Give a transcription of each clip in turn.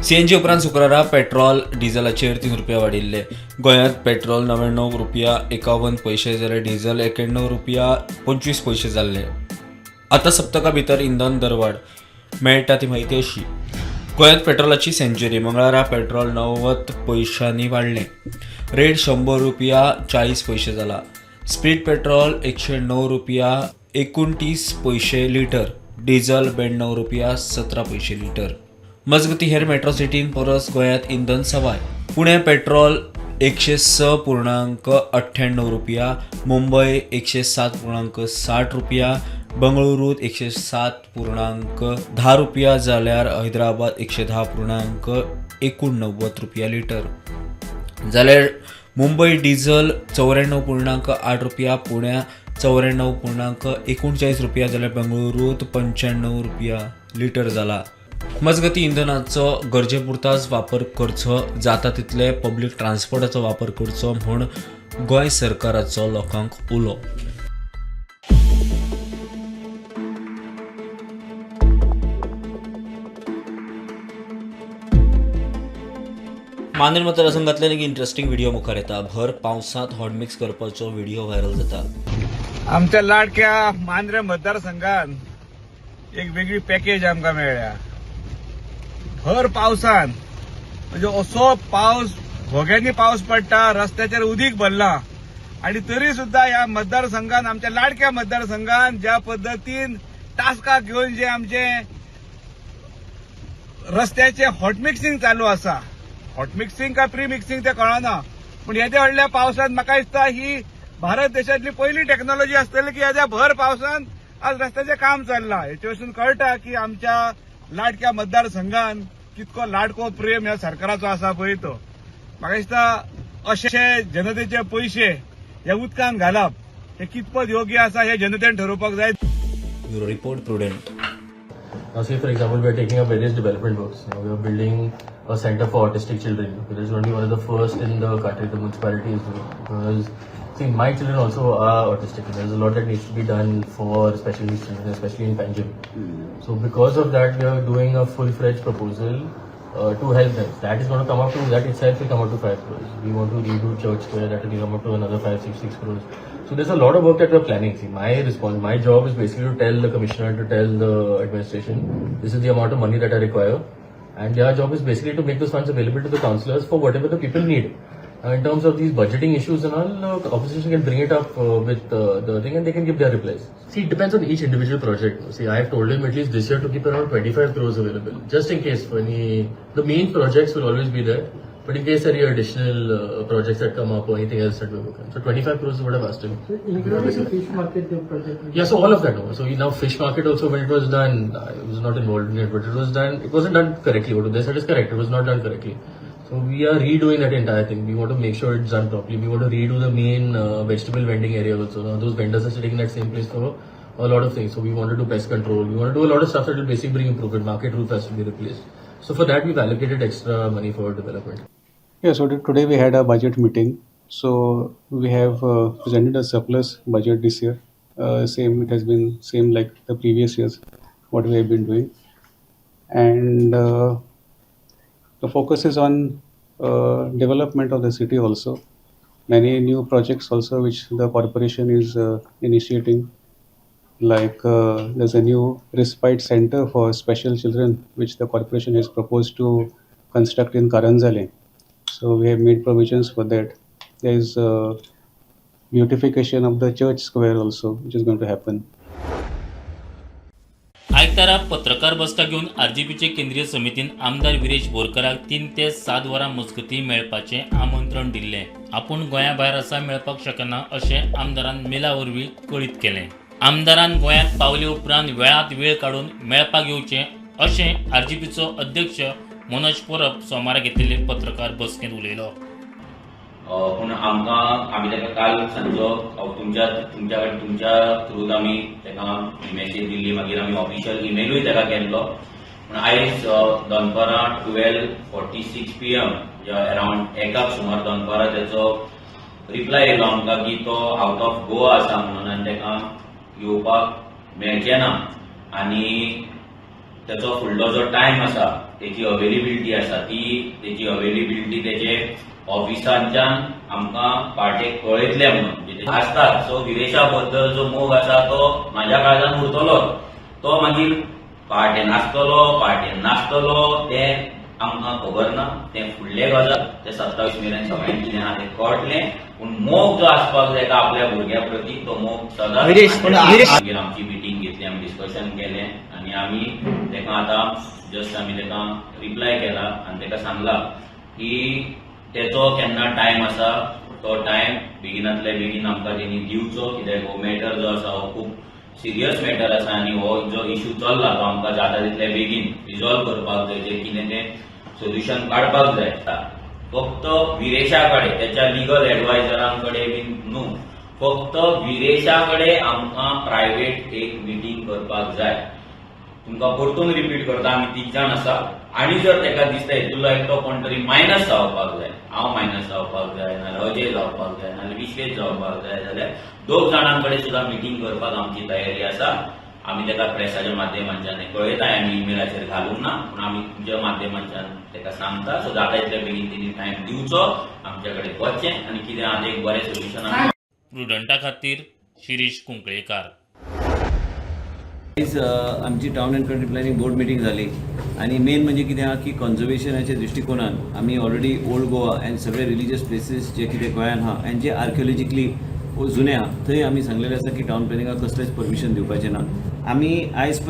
CNG उपरांत शुक्रारा petrol डिझलाचेर 3 रुपया वाडिल्ले. गोंयांत पेट्रोल 99 रुपया 51 पयशे जाल्यार डिझल 91 रुपया 25 पयशे जाल्ले. आतां सप्तका भितर इंधन दरवाड मेळटा ती म्हायती अशी. गोंयांत पेट्रोलाची सेंच्युरी. मंगळारा पेट्रोल 90 पयशांनी वाडलें. रेट 100 रुपया 40 पयशे जाला. स्प्रीट पेट्रोल 109 रुपया 29 पयशे लिटर, डिझल 92 रुपया 17 पयशे लिटर. मजगती हेर मेट्रो सिटीन परस गोंयांत इंधन सवाय. पुणे पेट्रोल 106.98 रुपया, मुंबय 107.60 रुपया, बंगळुरूत 107.10 रुपया जाल्यार हैदराबाद 110.89 रुपया लिटर. जाल्यार मुंबय डिझल 94.8 रुपया, पुण्या 94.39 रुपया जाल्यार बंगळुरूत 95 रुपया लिटर जाला. मजगती इंधनाचो गरजे पुरताच वापर करचो, जाता तितले पब्लीक ट्रान्सपोर्टाचो वापर करचो म्हूण गोंय सरकाराचो लोकांक उलो. मांद्रें मतदारसंघांतल्यान एक इंट्रस्टिंग व्हिडिओ मुखार येता. भर पावसांत हॉटमिक्स करपाचो व्हिडिओ व्हायरल जाता. आमच्या लाडक्या मांद्रें मतदारसंघान एक वेगळी पॅकेज आमकां मेळ्ळ्या. भर पावसान, म्हणजे असो पावस, घोग्यांनी पावस पडटा, रस्त्याचेर उदीक भरला आनी तरी सुद्दां ह्या मतदारसंघान, आमच्या लाडक्या मतदारसंघान ज्या पद्दतीन टास्काक घेवन जे आमचे रस्त्याचे हॉटमिक्सिंग चालू आसा, हॉटमिक्सिंग काय प्री मिक्सिंग ते कळना, पूण येद्या व्हडल्या पावसांत म्हाका दिसता ही भारत देशांतली पयली टॅक्नॉलॉजी आसतली की येद्या भर पावसांत आज रस्त्याचें काम चल्लां. हेचे वयसून कळटा की आमच्या लाडक्या मतदारसंघान कितको लाडको प्रेम ह्या सरकाराचो आसा पळय तो. म्हाका दिसता अशे जनतेचे पयशे ह्या उदकान घालप हे कितपत योग्य आसा हे जनतेन ठरोवपाक जाय. Bureau report, Prudent. Now, say for example, we are taking up various development works. Now, we are building a center for autistic children, which is only one of the first in the country. The municipality is doing, because see, my children also are autistic. There's a lot that needs to be done for special needs children, especially in Panjim. So, because of that, we are doing a full-fledged proposal to help them. That is going to come up to, that itself will come up to 5 crores. We want to redo Church Square, that will come up to another 5, 6, 6 crores. So there's a lot of work that we're planning. See, my job is basically to tell the commissioner, to tell the administration, this is the amount of money that I require. And their job is basically to make those funds available to the councillors for whatever the people need. Now, in terms of these budgeting issues and all, the opposition can bring it up with the thing and they can give their replies. See, it depends on each individual project. See, I have told him at least this year to keep around 25 crores available, just in case for any, the main projects will always be there, but in case there are additional projects that come up or anything else that we work on. So 25 crores is what I've asked him. So including the fish market, the project. Yeah, so all of that. No. So now fish market also, when it was done, I was not involved in it, but it was done, it wasn't done correctly. What they said is correct, it was not done correctly. So we are redoing that entire thing. We want to make sure it's done properly. We want to redo the main vegetable vending area also. Now those vendors are sitting in that same place for a lot of things. So we want to do pest control. We want to do a lot of stuff that will basically bring improvement. Market roof has to be replaced. So for that, we've allocated extra money for development. Yeah, so today we had a budget meeting. So we have presented a surplus budget this year. Same, it has been same like the previous years, what we have been doing. And the focus is on development of the city also. Many new projects also which the corporation is initiating. Like there's a new respite center for special children which the corporation has proposed to construct in Karanzale. So we have made provisions for that. There is beautification of the church square also, which is going to happen. आयतारा पत्रकार बसका घेवन आरजीपीचे केंद्रीय समितीन आमदार विरेश बोरकराक 3 ते 7 वरां मजगतीं मेळपाचें आमंत्रण दिल्लें. आपूण गोंया भायर आसा, मेळपाक शकना अशें आमदारान मेला वरवीं कळीत केलें. आमदारान गोंयांत पावले उपरांत वेळांत वेळ काडून मेळपाक येवचें अशें आरजीपीचो अध्यक्ष मनोज परब सोमारा घेतिल्ले पत्रकार बसकेंत उलयलो. पूण आमकां आमी ताका काल सांजचो तुमच्या तुमच्या तुमच्या थ्रूत आमी ताका मॅसेज दिल्ली, मागीर आमी ऑफिशियल इमेलूय ताका केल्लो. पूण आयज दनपारां 12:46 PM, म्हणजे अरावंड 1 सुमार दनपारां तेचो रिप्लाय येयलो आमकां की तो आवट ऑफ गोवा आसा म्हणून आनी ताका येवपाक मेळचें ना. आनी तेचो फुडलो जो टायम आसा, तेची अवेलेबिलिटी आसा, ती तेची अवेलेबिलिटी तेचे ऑफिसांच्यान आमकां पार्टेक कळयतले म्हणून म्हणजे आसतात. सो विरेशा बद्दल जो मोग आसा तो म्हाज्या काळजान उरतलो. तो मागीर पार्टेन आसतलो, पार्टेन नासतलो, तें आमकां खबर ना. तें फुडलें गजाल. ते 27 मेरेन सगळ्यांक कितें आहा तें कळटलें. पूण मोग जो आसपाक जाय आपल्या भुरग्या प्रती, तो मोग सदांच. मागीर आमची मिटींग घेतली, आमी डिस्कशन केलें आनी आमी तेका आतां जस्ट आमी तेका रिप्लाय केला आनी तेका सांगला की तेचो केन्ना टायम आसा तो टायम बेगिनातले बेगीन आमकां तेणी दिवचो, कित्याक हो मॅटर जो आसा हो खूब सिरियस मॅटर आसा आनी हो जो इशू चल्ला तो आमकां जाता तितले बेगीन रिजॉल्व करपाक जाय, जे कितें तें सोल्युशन काडपाक जाय. फक्त विरेशा कडेन, त्याच्या लिगल एडवायझरां कडेन बीन न्हू, फक्त विरेशा कडेन आमकां प्रायवेट एक मिटींग करपाक जाय. तुमकां परतून रिपीट करता, आमी तीग जाण आसा आनी जर तेका दिसता हितूंतलो एकटो कोण तरी मायनस जावपाक जाय, हांव मायनस जावपाक जाय, नाजाल्यार अजय जावपाक जाय, नाजाल्यार विश्वेश जावपाक जाय, जाल्यार दोग जाणां कडेन सुद्दां मिटींग करपाक आमची तयारी आसा. आमी तेका प्रेसाच्या माध्यमांच्यान कळयता. आमी इमेलाचेर घालूंक ना, पूण आमी तुमच्या माध्यमांच्यान तेका सांगता. सो जाता इतले बेगीन तेणी टायम दिवचो, आमच्या कडेन वचचें आनी कितें आहा तें एक बरें सोल्युशन आमी. प्रुडंटा खातीर शिरीष कुंकळेकार. आयज आमची Town and Country Planning Board meeting जाली आनी मेन म्हणजे कितें आहा की कॉन्जर्वेशनाच्या दृश्टिकोनान आमी ऑलरेडी ओल्ड गोवा अँड सगळे रिलिजियस प्लेसीस जे कितें गोंयान आहा आनी जे आर्किओलॉजिकली जुने आहा, थंय आमी सांगलेलें आसा की टावन प्लॅनिंगाक कसलेंच परमिशन दिवपाचें ना. आमी आयज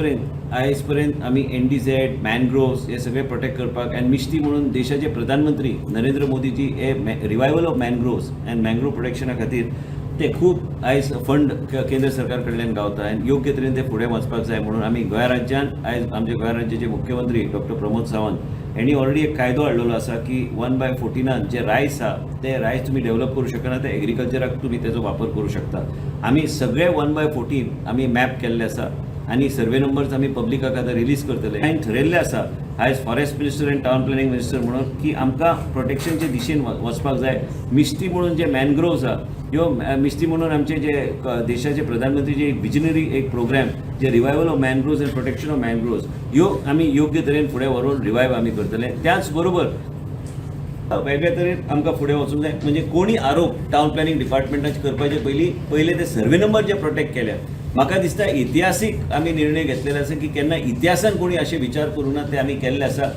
पर्यंत आमी एनडीझेड, मॅनग्रोव्स हे सगळे प्रोटेक्ट करपाक आनी मिश्ती म्हणून देशाचे प्रधानमंत्री नरेंद्र मोदीजी हे revival of mangroves and mangrove प्रोटेक्शना खातीर ते खूब आयज फंड केंद्र सरकार कडल्यान गावता आनी योग्य तरेन ते फुडें वचपाक जाय म्हणून आमी गोंया राज्यान आयज आमच्या गोंया राज्याचे मुख्यमंत्री डॉक्टर प्रमोद सावंत हेणी ऑलरेडी एक कायदो हाडलेलो आसा की 1/14 जे रायस आहा ते रायस तुमी डेव्हलप करूं शकना, ते एग्रीकल्चराक तुमी तेजो वापर करूं शकता. आमी सगळे 1/14 आमी मॅप केल्ले आसा आनी सर्वे नंबर्स आमी पब्लिकाक आतां रिलीज करतले. हांवें ठरयल्लें आसा आयज Forest Minister and Town Planning Minister म्हणून की आमकां प्रोटेक्शनचे दिशेन वचपाक जाय. मिश्ती म्हणून जे मॅनग्रोव्स आहा, ह्यो मिश्ती म्हणून आमचे जे देशाचे प्रधानमंत्री जे एक विजनरी एक प्रोग्राम जे revival of mangroves and protection of mangroves, ह्यो आमी योग्य तरेन फुडें व्हरून रिवायव आमी करतले. त्याच बरोबर वेगळे तरेन आमकां फुडें वचूंक जाय. म्हणजे कोणी आरोप टावन प्लॅनिंग डिपार्टमेंटाचे करपाचे पयलीं पयले ते सर्वे नंबर जे प्रोटेक्ट केल्या. म्हाका दिसता इतिहासीक आमी निर्णय घेतलेले आसा की केन्ना इतिहासान कोणी अशे विचार करूं ना, ते आमी केल्ले आसा.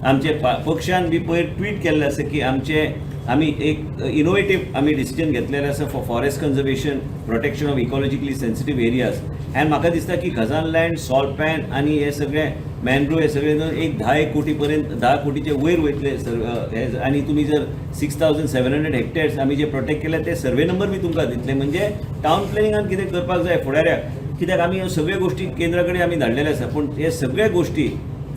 आमचे पक्षान बी पयर ट्वीट केल्लें आसा की आमचे आमी एक इनोवेटीव आमी डिसिजन घेतलेलें आसा for forest conservation, protection of ecologically sensitive areas. And म्हाका दिसता की खजान लँड, सॉल्ट पॅन आनी हे सगळे मॅनग्रोव हे सगळे धरून एक 10 एक कोटी पर्यंत, 10 कोटीचे वयर वयतले सर हे. आनी तुमी जर 6700 हेक्टेर्स आमी जे प्रोटेक्ट केले ते सर्वे नंबर बी तुमकां दितले. म्हणजे टावन प्लॅनिंगान कितें करपाक जाय फुडाऱ्याक, कित्याक आमी ह्यो सगळ्यो गोश्टी केंद्रा कडेन आमी धाडलेले आसा. पूण हे सगळे गोश्टी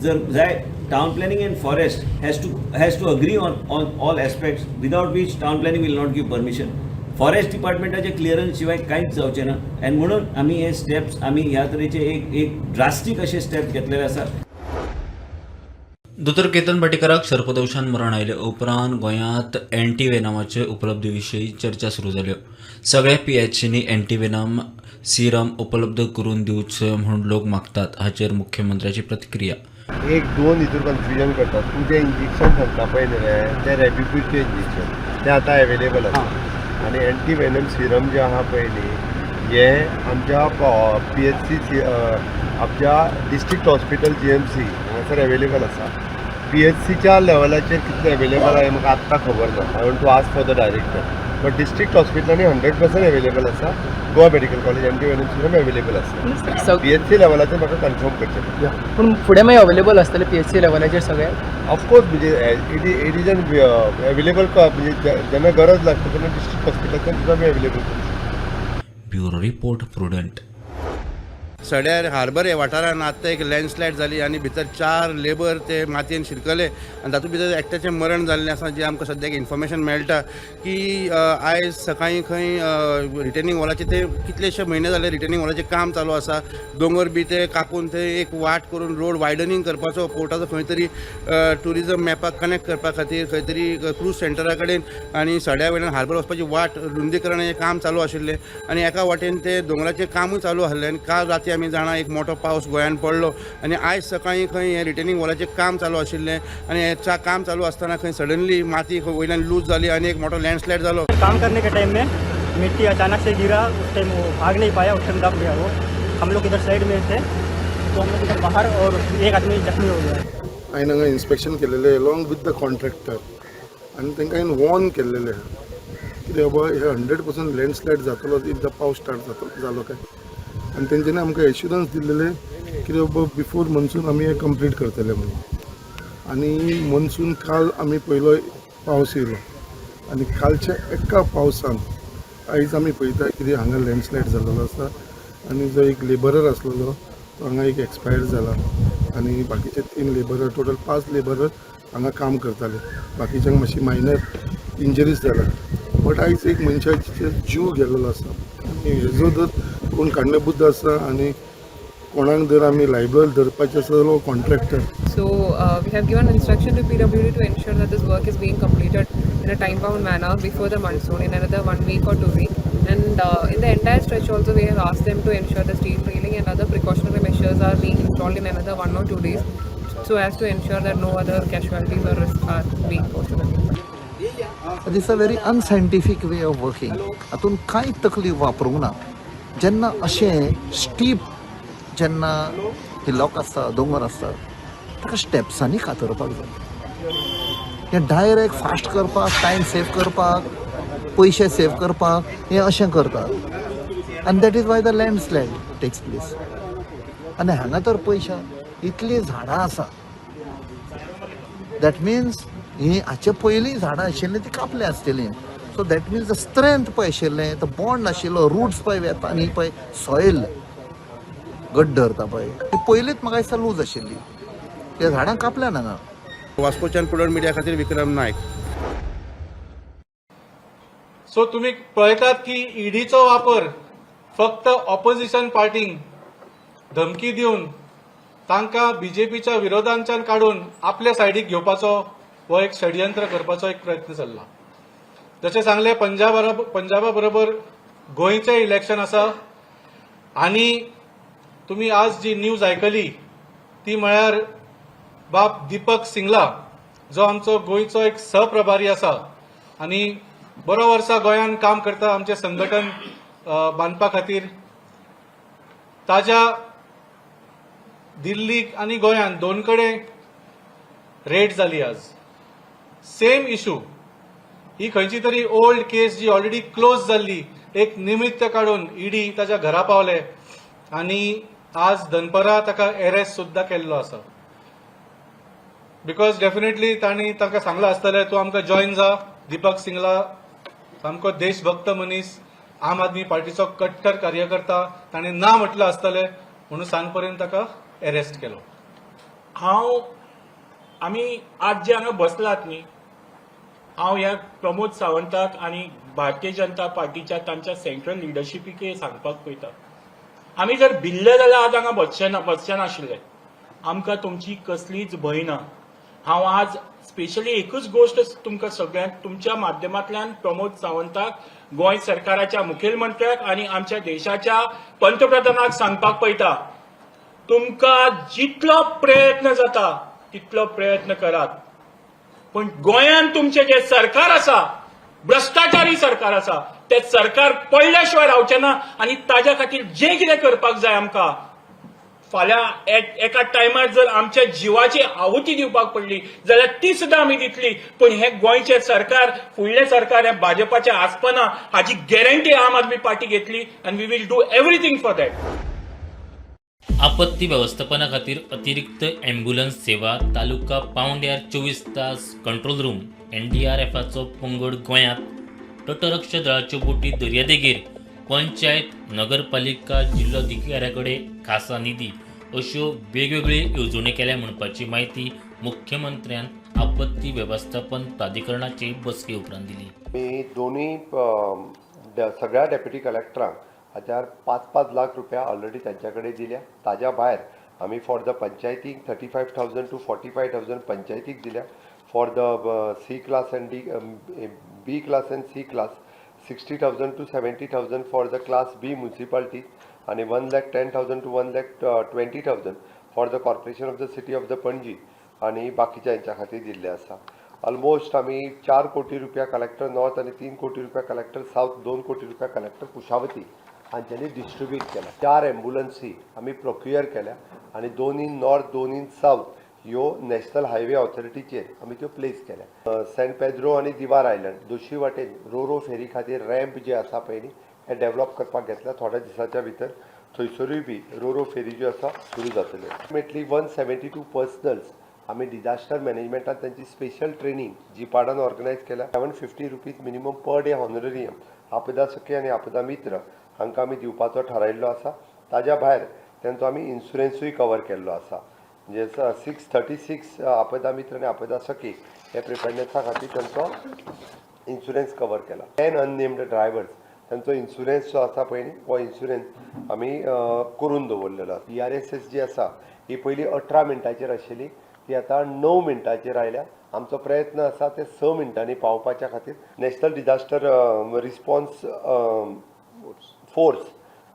जर जाय, town planning and forest has to agree on all aspects, without which town planning will not give permission. Forest डिपार्टमेंटाचे clearance शिवाय कांयच जावचें ना. आनी म्हणून आमी हे स्टेप्स, आमी ह्या तरेचे एक एक ड्रास्टीक अशे स्टेप घेतलेले आसा. दोतोर केतन भाटीकाराक सर्पदंशान मरण आयले उपरांत गोंयांत अँटी वेनमाचे उपलब्धी विशीं चर्चा सुरू जाल्यो. सगळ्या पीएचसींनी अँटी वेनम सिरम उपलब्ध करून दिवचें म्हूण लोक मागतात. हाचेर मुख्यमंत्र्याची प्रतिक्रिया. एक दोन हितूर कन्फ्युजन करतात. तूं जें इंजेक्शन सांगता पळय न्ही रे, तें रेबिपीडचें इंजेक्शन, तें आतां एवेलेबल आसा. आनी एंटी वेनम सिरम जें आहा पळय न्ही, हें आमच्या पीएचसी, आमच्या डिस्ट्रिक्ट हॉस्पिटल, जीएमसी हांगासर एवेलेबल आसा. पीएचसीच्या लेवलाचेर कितलें एवेलेबल आहा हें म्हाका आत्तां खबर ना. I want to ask for the director, but district हॉस्पिटलांनी 100% एवेलेबल आसा. Goa medical college anti venom serum available आसा. पीएचसी लेवलाचेर म्हाका कन्फर्म करचें पडटलें. पूण फुडें मागीर अवेलेबल आसतलें पीएचसी लेवलाचेर सगळें? ऑफकोर्स, म्हणजे it is an available, म्हणजे जेन्ना गरज लागता तेन्ना डिस्ट्रिक्ट हॉस्पिटलांतल्यान सुद्दां आमी अवेलेबल करूं शकता. Bureau report, prudent. सड्यार हार्बर ह्या वाठारान आत्तां एक लँडस्लायड जाली आनी भितर चार लेबर ते मातयेन शिरकले आनी तातूंत भितर एकट्याचें मरण जाल्लें आसा. जें आमकां सद्याक इन्फॉर्मेशन मेळटा की आयज सकाळीं खंय रिटेनिंग वॉलाचें ते कितलेशे म्हयने जाले रिटेनिंग वॉलाचें काम चालू आसा. दोंगर बी ते कापून थंय एक वाट करून रोड वायडनींग करपाचो, पोर्टाचो खंय तरी ट्युरिजम मॅपाक कनेक्ट करपा खातीर खंय तरी क्रूज सेंटरा कडेन आनी सड्या वयल्यान हार्बर वचपाची वाट रुंदीकरणाचें काम चालू आशिल्लें आनी एका वाटेन ते दोंगराचें कामूय चालू आसलें. आनी काल राती आमी जाणा एक मोठो पावस गोंयांत पडलो आनी आयज सकाळीं खंय हें रिटेनिंग वॉलाचें काम चालू आशिल्लें आनी हें काम चालू आसतना खंय सडनली माती खंय वयल्यान लूज जाली आनी एक मोठो लँडस्लायड जालो. काम करने के टाइम में मिट्टी अचानक से गिरा, उस टाइम वो भाग नहीं पाया, उस टाइम दब गया वो. हम लोग इधर साइड में थे तो हम लोग इधर बाहर और एक आदमी जख्मी हो गया. हांवें हांगा इन्स्पेक्शन केलेलें अलॉंग विथ the contractor आनी तांकां हांवें वॉर्न केल्लेलें आहा कितें बाबा हे 100% लँडस्लायड जातलो एकदां पावस स्टार्ट जातो जालो काय. आनी तेंच्यांनी आमकां एश्युरन्स दिल्लेले कितें बाबा बिफोर मनसून आमी हें कंप्लीट करतले म्हणून. आनी मनसून काल आमी पयलो पावस येयलो आनी कालच्या एका पावसान आयज आमी पळयता कितें हांगा लँडस्लायड जाल्लो आसा आनी जो एक लेबरर आसलेलो तो हांगा एक एक्सपायर जाला आनी बाकीचे तीन लेबरर, टोटल पांच लेबरर हांगा काम करताले. बाकीच्यांक मातशी मायनर इंजरीज जाला, बट आयज एक मनशाचो जीव गेल्लो आसा. आनी हेजो जर कोण कारणीभूत आसा आनी कोणाक जर आमी लायबल धरपाचें आसा जाल्यार contractor. So we have given instruction to PWD to ensure that this work is being completed in a time-bound manner before the monsoon in another 1 week or 2 week. And in the entire stretch also we have asked them to ensure the steel railing and other precautionary measures are being installed in another 1 or 2 days, so as to ensure that no other casualties or risks are being posed to the people. This a very unscientific way of working. हातून कांय तकली वापरूंक ना. जेन्ना अशें steep जेन्ना hillock आसता, दोंगर आसता, ताका स्टेप्सांनी कातरपाक जाय. हें डायरेक्ट फास्ट करपाक, टायम सेव करपाक, पयशे सेव करपाक हें अशें करतात आनी that is why the landslide takes place. आनी हांगा तर पयशा इतलीं झाडां आसा, that means ही हाचे पयलीं झाडां आशिल्लीं ती कापल्या आसतलीं. So that means the strength पळय आशिल्लें, तो बॉन्ड आशिल्लो, रुट्स पळय वेता आनी पळय सॉयल घट धरता पळय, ती पयलींच म्हाका दिसता लूज आशिल्ली. ते झाडां कापल्या हांगा. वास्कोच्यान प्रुडंट मिडिया खातीर विक्रम नायक. सो तुम्ही पळयतात की ईडीचो वापर फक्त ऑपोजिशन पार्टींक धमकी दिवन तांकां बीजेपीच्या विरोधांच्यान काडून आपल्या सायडीक घेवपाचो हो एक षडयंत्र करपाचो एक प्रयत्न चल्ला. जशें सांगलें, पंजाबा बरोबर गोंयचें इलेक्शन आसा आनी तुमी आज जी न्यूज आयकली ती म्हळ्यार बाब दीपक सिंगला, जो आमचो गोंयचो एक सहप्रभारी आसा आनी बरो वर्सा गोंयांत काम करता आमचें संघटन बांदपा खातीर, ताज्या दिल्लीक आनी गोंयांत दोन कडेन रेड जाली आज. Same issue. ही खंयची तरी ओल्ड केस जी ऑलरेडी क्लोज जाल्ली, एक निमित्त काडून ईडी ताच्या घरा पावले आनी आज दनपरां ताका एरेस्ट सुद्दां केल्लो आसा. Because definitely तांणी तांकां सांगलां आसतलें, तूं आमकां जॉयन जा. दीपक सिंगला सामको देशभक्त मनीस, आम आदमी पार्टीचो कट्टर कार्यकर्ता. ताणें ना म्हटलं आसतलें म्हणून सांज पर्यंत ताका एरेस्ट केलो. आमी आज जे हांगा बसलात न्ही, हांव ह्या प्रमोद सावंताक आनी भारतीय जनता पार्टीच्या तांच्या सेंट्रल लिडरशिपीकय सांगपाक पळयता, आमी जर भिल्ले जाल्यार आज हांगा बसचे नाशिल्ले. आमकां तुमची कसलीच भंय ना. हांव आज स्पेशली एकूच गोश्ट तुमकां सगळ्यांक तुमच्या माध्यमांतल्यान प्रमोद सावंताक, गोंय सरकाराच्या मुखेलमंत्र्याक आनी आमच्या देशाच्या पंतप्रधानाक सांगपाक पळयता, तुमकां जितलो प्रयत्न जाता तितलो प्रयत्न करात, पण गोंयांत तुमचें जें सरकार आसा, भ्रश्टाचारी सरकार आसा, तें सरकार पडल्या शिवाय रावचें ना. आनी ताज्या खातीर जें कितें करपाक जाय आमकां, फाल्यां एका टायमार जर आमच्या जिवाची आहुती दिवपाक पडली जाल्यार ती सुद्दां आमी दितली, पूण हें गोंयचें सरकार, फुडलें सरकार हें भाजपाचें आसपना हाची गॅरंटी आम आदमी पार्टी घेतली आनी we will do everything for that. आपत्ती वेवस्थापना खातीर अतिरिक्त ॲम्ब्युलन्स सेवा, तालुका पावंड्यार 24 तास कंट्रोल रूम, एनडीआरएफाचो पंगड गोंयांत, तटरक्षक दळाच्यो बोटी दर्यादेगेर, पंचायत, नगरपालिका, जिल्लोधिकाऱ्या कडेन खासा निधी अश्यो वेगवेगळ्यो येवजण्यो केल्या म्हणपाची म्हायती मुख्यमंत्र्यान आपत्ती वेवस्थापन प्राधिकरणाचे बसके उपरांत दिली. मी दोन्ही सगळ्या डेप्युटी कलेक्टरांक हाच्यार 5-5 लाख रुपया ऑलरेडी त्यांच्या कडेन दिल्या. ताज्या भायर आमी फॉर the पंचायतीक 35,000 to 45,000 पंचायतीक दिल्या. For the C class and D, B class and C class 60,000 to 70,000 for the class B municipalities. आनी 1,10,000 to 1,20,000 for the corporation of the city of the Panaji आनी बाकीच्या हेंच्या खातीर दिल्ले आसा. ऑलमोस्ट आमी 4 कोटी रुपया कलेक्टर नॉर्थ आनी 3 कोटी रुपया कलेक्टर सावथ, 2 कोटी रुपया कलेक्टर कुशावती हांच्यांनी डिस्ट्रिब्यूट केल्या. चार एम्बुलन्सी आमी प्रोक्युअर केल्या आनी दोन इन नॉर्थ, दोन इन सावथ ह्यो नॅशनल हायवे ऑथॉरिटीचेर आमी त्यो प्लेस केल्या. सेंट पेद्रो आनी दिवार आयलंड दोशी वाटेन रो रो फेरी खातीर रॅम्प जे आसा पळय न्ही, हे डेव्हलप करपाक घेतल्या. थोड्या दिसाच्या भितर थंयसरूय बी रो रो फेरी ज्यो आसा सुरू जातल्यो. Approximately 172 personnels आमी डिझास्टर मॅनेजमेंटात तांची स्पेशल ट्रेनींग जिपाडान ऑर्गनायज केल्या. ₹750 minimum per day honorarium आपदा सखी आनी आपदा मित्र हांकां आमी दिवपाचो थारायिल्लो आसा. ताज्या भायर तेंचो आमी इन्शुरन्सूय कवर केल्लो आसा. म्हणजे 636 आपदा मित्र आनी आपदा सखी हे प्रिपेडनेसा खातीर तेंचो इन्शुरन्स कवर केला. 10 अननेम्ड ड्रायव्हर्स तांचो इन्शुरन्स जो आसा पळय न्ही, हो इन्शुरन्स आमी करून दवरलेलो आसा. ईआरएसएस जी आसा ही पयलीं 18 मिनटांचेर आशिल्ली, ती आतां 9 मिनटांचेर आयल्या. आमचो प्रयत्न आसा ते 6 मिनटांनी पावपाच्या खातीर. नॅशनल डिझास्टर रिस्पॉन्स फोर्स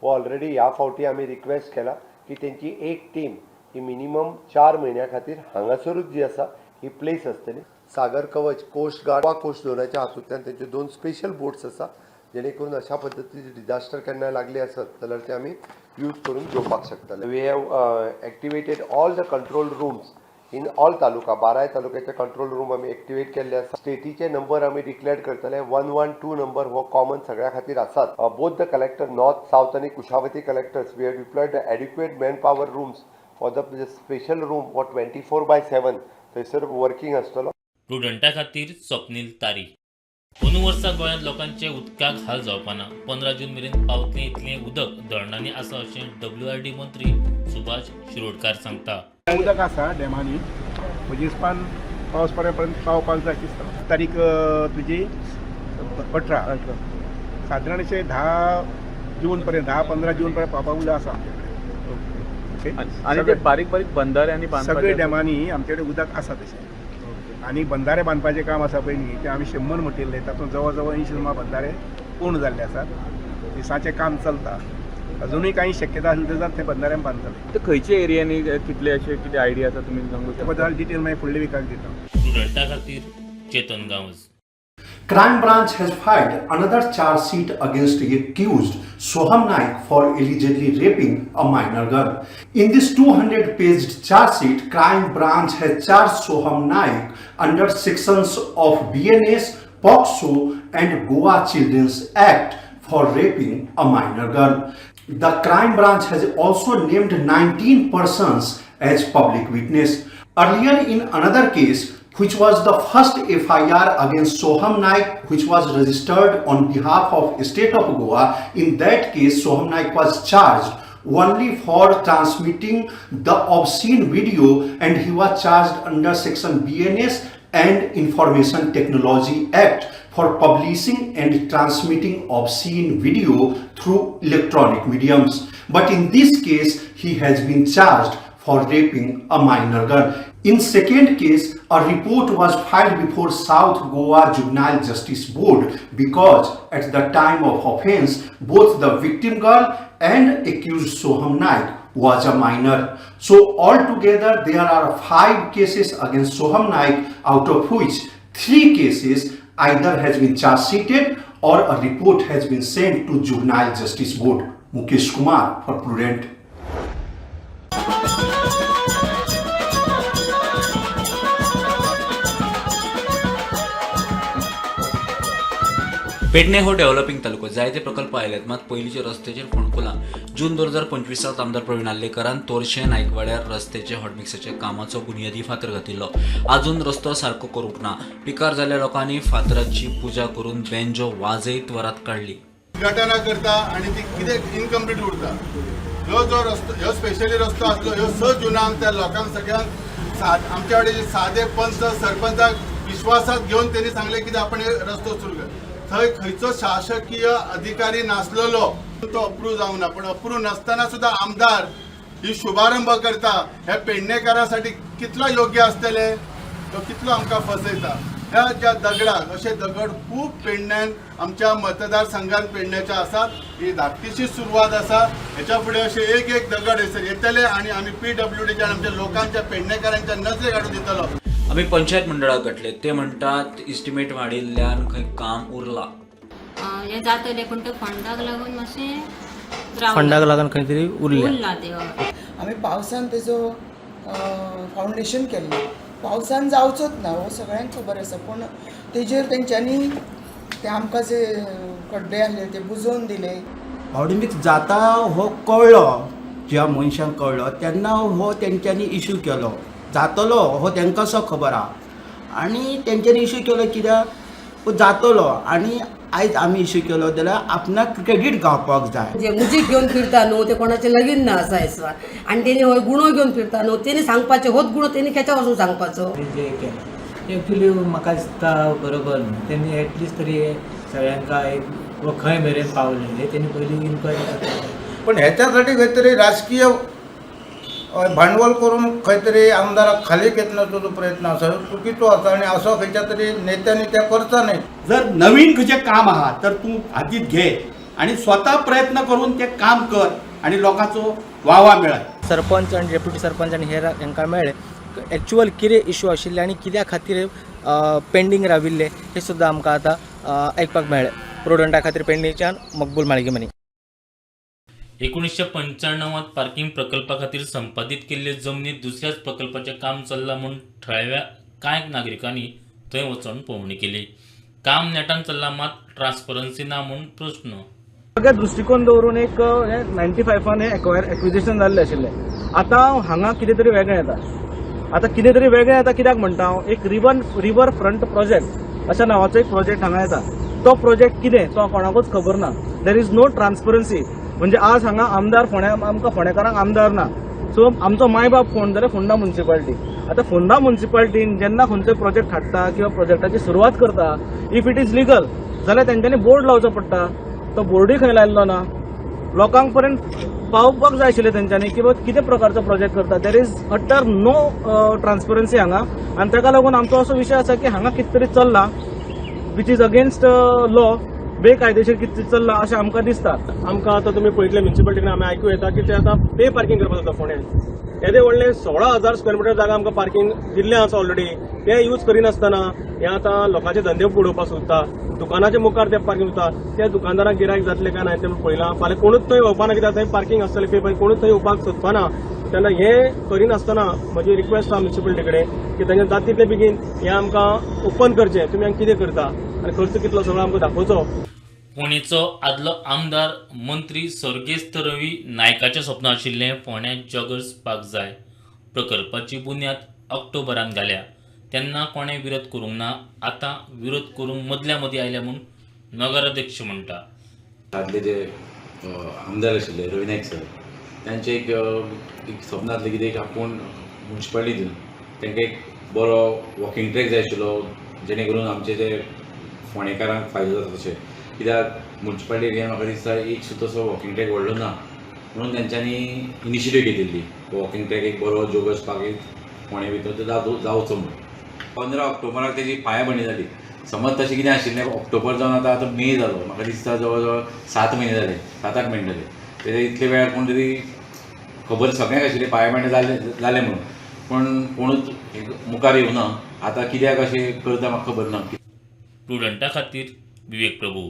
हो ऑलरेडी ह्या फावटी आमी रिक्वेस्ट केला की तेंची एक टीम ही मिनिमम 4 म्हयन्या खातीर हांगासरूच जी आसा ही प्लेस आसतली. सागर कवच, कोस्ट गार्ड वा कोस्ट झोनाच्या हातूंतल्यान तेंच्यो दोन स्पेशल बोट्स आसा, जेणे करून अशा पद्दतीचे डिझास्टर केन्ना लागले आसत जाल्यार ते आमी यूज करून घेवपाक शकतले. We have activated all the control rooms in all taluka. बाराय तालुक्याचे कंट्रोल रूम आमी एक्टिवेट केल्ले आसा. स्टेटीचे नंबर आमी डिक्लेअर करतले. 112 नंबर हो कॉमन सगळ्या खातीर आसात. Both the collector, north, south आनी Kushavati collectors, we have deployed the adequate man power rooms for the special room हो 24/7 थंयसर वर्किंग आसतलो. प्रुडंटा खातीर स्वप्नील तारी. अंदू वर्सा गोंयांत लोकांचे उदकाक हाल जावपाना. 15 जून मेरेन पावतलें इतलें उदक धरणांनी आसा अशें डब्ल्यूआरडी मंत्री सुभाष शिरोडकार सांगता. उदक आसा डॅमांनी. म्हजे हिसपान पावस पडे पर्यंत पावपाक जाय दिसता. तारीख तुजी 18. सादारण अशें 10 जून पर्यंत, 10-15 जून पर्यंत पावपाक उदक आसा आमचे कडेन. ओके. आनी ते बारीक बारीक बंधारे आनी सगळे बांदपाचे डॅमांनी आमचे कडेन उदक आसा तशें. आनी बंधारे बांदपाचें काम आसा पळय न्ही, तें आमी 100 म्हटिल्लें, तातूंत जवळ जवळ 80 सुमार बंधारे पूर्ण जाल्ले आसात. दिसाचें काम चलता. अजुनूय काही शक्यता आसली जाल्यार ते बंधारे आमी बांदतले. तर खंयच्या एरियांनी कितले अशे कितें आयडिया आसा, तुमी सांगू ते शकता? बद्दल डिटेल मागीर फुडल्या विकाक दिता. प्रुडंटा खातीर Chetan Gawas. Crime Branch has filed another charge sheet against the accused Soham Naik for allegedly raping a minor girl. In this 200-page charge sheet, Crime Branch has charged Soham Naik under sections of BNS, POCSO and Goa Children's Act for raping a minor girl. The Crime Branch has also named 19 persons as public witness. Earlier in another case, which was the first FIR against Soham Naik, which was registered on behalf of state of Goa. In that case, Soham Naik was charged only for transmitting the obscene video and he was charged under section BNS and Information Technology Act for publishing and transmitting obscene video through electronic mediums. But in this case, he has been charged for raping a minor girl. In second case, a report was filed before South Goa Juvenile Justice Board because at the time of offense, both the victim girl and accused Soham Naik was a minor. So altogether there are five cases against Soham Naik, out of which three cases either has been charge sheeted or a report has been sent to Juvenile Justice Board. Mukesh Kumar for Prudent. Pedne हो developing तालुको. जायते प्रकल्प आयल्यात, मात पयलींचे रस्त्याचेर फोंडकुलां. जून 2025त आमदार प्रवीण आर्लेकरान तोरशें नायकवाड्यार रस्त्याचे हॉटमिक्साच्या कामाचो बुनियादी फातर घातिल्लो. अजून रस्तो सारको करूंक ना. पिकार जाल्ल्या लोकांनी फातराची पुजा करून बेंजो वाजयत वरात काडली. उद्घाटनां करता आनी ती कितें इनकम्प्लीट उरता. ह्यो जो रस्तो, ह्यो स्पेशली रस्तो आसलो, ह्यो 6 जुनाक त्या लोकांक सगळ्यांक आमच्या कडेन सादे पंच सरपंचाक विश्वासात घेवन त्यांनी सांगलें की आपण हे रस्तो सुरू कर. थंय खंयचो शासकीय अधिकारी नासलेलो. तो अप्रूव्ह जावंक ना, पण अप्रूव्ह नासतना सुद्दां आमदार ही शुभारंभ करता, हे पेडणेकारासाठी कितलो योग्य आसतले? तो कितलो आमकां फसयता. ह्या ज्या दगडाक अशे दगड खूब पेडण्यान आमच्या मतदारसंघात पेडण्याच्या आसात. ही धाकटीशी सुरवात आसा. हेच्या फुडें अशे एक एक दगड हयसर येतले आनी आमी पीडब्ल्यूडीच्या आमच्या लोकांच्या पेडणेकारांच्या नजरेक हाडून दितलो. आमी पंचायत मंडळाक गाठले, ते म्हणटात इस्टिमेट वाडिल्ल्यान खंय काम उरला. हें जातलें पूण ते फंडाक लागून मातशें फंडाक लागून खंय तरी उरलें. उरला तें, हय. आमी पावसान तेजो फावंडेशन केल्लें. पावसान जावचोच ना हो सगळ्यांक खबर आसा, पूण तेजेर तेंच्यांनी ते आमकां जे खड्डे आसले ते बुजोवन दिले. ऑडिमिक्स जाता हो कळ्ळो, ज्या मनशांक कळ्ळो तेन्ना हो तेंच्यांनी इशू केलो. जातलो हो तेंकां सो खबर आहा आनी तेंच्यांनी इशू केलो कित्याक जातलो आनी आयज आमी इशू केलो जाल्यार आपणाक क्रेडीट गावपाक जाय. जे मुजीक घेवन फिरता न्हू ते कोणाचें लगीन ना आसा हेसवार आनी तेणी हो गुणो घेवन फिरता न्हू, तेणी सांगपाचें होच गुणो तेणी खेच्या वचून सांगपाचो. जे केलें तें एक्चुली म्हाका दिसता बरोबर न्हू. तेणी एटलिस्ट तरी सगळ्यांक एक खंय मेरेन पावले हे तेणी पयलीं इन्क्वायरी करपाक जाय. पण ह्याच्यासाठी खंय तरी राजकीय भांडवल करून खंय तरी आमदाराक खाली खेचण्याचो जो प्रयत्न आसा चुकीचो आसा आनी असो खंयच्या तरी नेत्यांनी ते करचा न्हय. जर नवीन खंयचें काम आहा तर तूं हातीत घे आनी स्वता प्रयत्न करून तें काम कर आनी लोकांचो वावा मेळय. सरपंच आनी डेप्युटी सरपंच आनी हेर हांकां मेळ्ळे. एक्चुअल कितें इशू आशिल्ले आनी कित्या खातीर पेंडींग राविल्ले हे सुद्दां आमकां आतां आयकपाक मेळ्ळें. प्रुडंटा खातीर पेडणेच्यान मकबूल माळगेमनी. 1995त पार्किंग प्रकल्पा खातीर संपादीत केल्ले जमनीत दुसऱ्याच प्रकल्पाचें काम चल्लां म्हूण थळाव्या कांय नागरिकांनी थंय वचून पळोवणी केली. काम नेटान चल्लां मात ट्रान्सपरन्सी ना म्हूण प्रस्न. सगळे दृश्टिकोन दवरून एक 95 हे एक्विजिशन जाल्लें आशिल्लें. आतां हांगा कितें तरी वेगळें येता. आतां कितें तरी वेगळें येता कित्याक म्हणटा हांव, एक रिवर फ्रंट प्रोजेक्ट अशा नांवाचो एक प्रोजेक्ट हांगा येता. तो प्रोजेक्ट कितें तो कोणाकूच खबर ना. There is no transparency. म्हणजे आज हांगा आमदार फोंड्या, आमकां फोंडेकारांक आमदार ना. सो आमचो मायबाप कोण जाल्यार फोंडा मुन्सिपाल्टी. आतां फोंडा मुन्सिपाल्टीन जेन्ना खंयचो प्रोजेक्ट हाडटा किंवा प्रोजेक्टाची सुरवात करता, if it is legal जाल्यार तेंच्यांनी बोर्ड लावचो पडटा. तो बोर्डूय खंय लायल्लो ना. लोकांक पर्यंत पावपाक जाय आशिल्लें तेंच्यांनी की बाबा कितें प्रकारचो प्रोजेक्ट करता. There is utter no transparency हांगा आनी ताका लागून आमचो असो विशय आसा की हांगा कितें तरी चल्लां which is against law, बेकायदेशीर कितें चल्लां अशें आमकां दिसता. आमकां आतां तुमी पळयतले म्युनिसिपालिटीन आमी आयकूं येता की ते आतां पे पार्किंग करपाक जाता फोंड्यान. येदे व्हडले 16,000 स्क्वेअर मिटर जागा आमकां पार्किंग दिल्लें आसा ऑलरेडी, ते यूज करिनासतना हे आतां लोकांचे धंदे बुडोवपाक सोदता. दुकानाच्या मुखार ते पार्किंग उरता, त्या दुकानदारांक गिरायक जातलें काय ना तें पळयलां. फाल्यां कोणूच थंय येवपा ना कित्याक थंय पार्किंग आसतलें पे पार्किंग, कोणूच थंय येवपाक सोदपाना. तेन्ना हें करिनासतना म्हजी रिक्वेस्ट आसा म्युनिसिपालिटी कडेन की तांच्या जाता तितले बेगीन हें आमकां ओपन करचें. तुमी हांगा कितें करता आनी खर्च कितलो सगळो आमकां दाखोवचो. फोंडेचो आदलो आमदार मंत्री सर्गेस्त रवी नायकाचें स्वप्न आशिल्लें फोंड्यां जॉगर्स पार्क जाय. प्रकल्पाची बुन्याद ऑक्टोबरान घाल्या तेन्ना कोणें विरोध करूंक ना. आतां विरोध करूंक मदल्या मदीं आयल्या म्हूण नगराध्यक्ष म्हणटा. आदले जे आमदार आशिल्ले रवी नायक सर, तांचें एक एक स्वप्न आसलें की एक आपूण मुन्सिपालिटी दिवन तांकां एक बरो वॉकिंग ट्रॅक जाय आशिल्लो, जेणे करून आमचे जे फोंडेकारांक फायदो जाता तशें. कित्याक मुन्सिपालिटी एरियान म्हाका दिसता एक सुद्दां असो वॉकिंग ट्रॅक व्हडलो ना, म्हणून तेंच्यांनी इनिशिएटीव घेतिल्ली वॉकिंग ट्रॅक एक बरो जोगर्स पार्क एक फोंडे भितर तो जावचो म्हणून. 15 ऑक्टोबराक तेजी पांयाभरणी जाली. समज तशें कितें आशिल्लें ऑक्टोबर जावन आतां आतां मे जालो, म्हाका दिसता जवळ जवळ 7 म्हयने जाले, 7-8 म्हयने जाले. तेजे इतले वेळार कोण तरी खबर सगळ्यांक आशिल्ली पांयाभरणी जालें जालें म्हणून, पूण कोणूच मुखार येवना. आतां कित्याक अशें करता म्हाका खबर ना. प्रुडंटा खातीर विवेक प्रभू.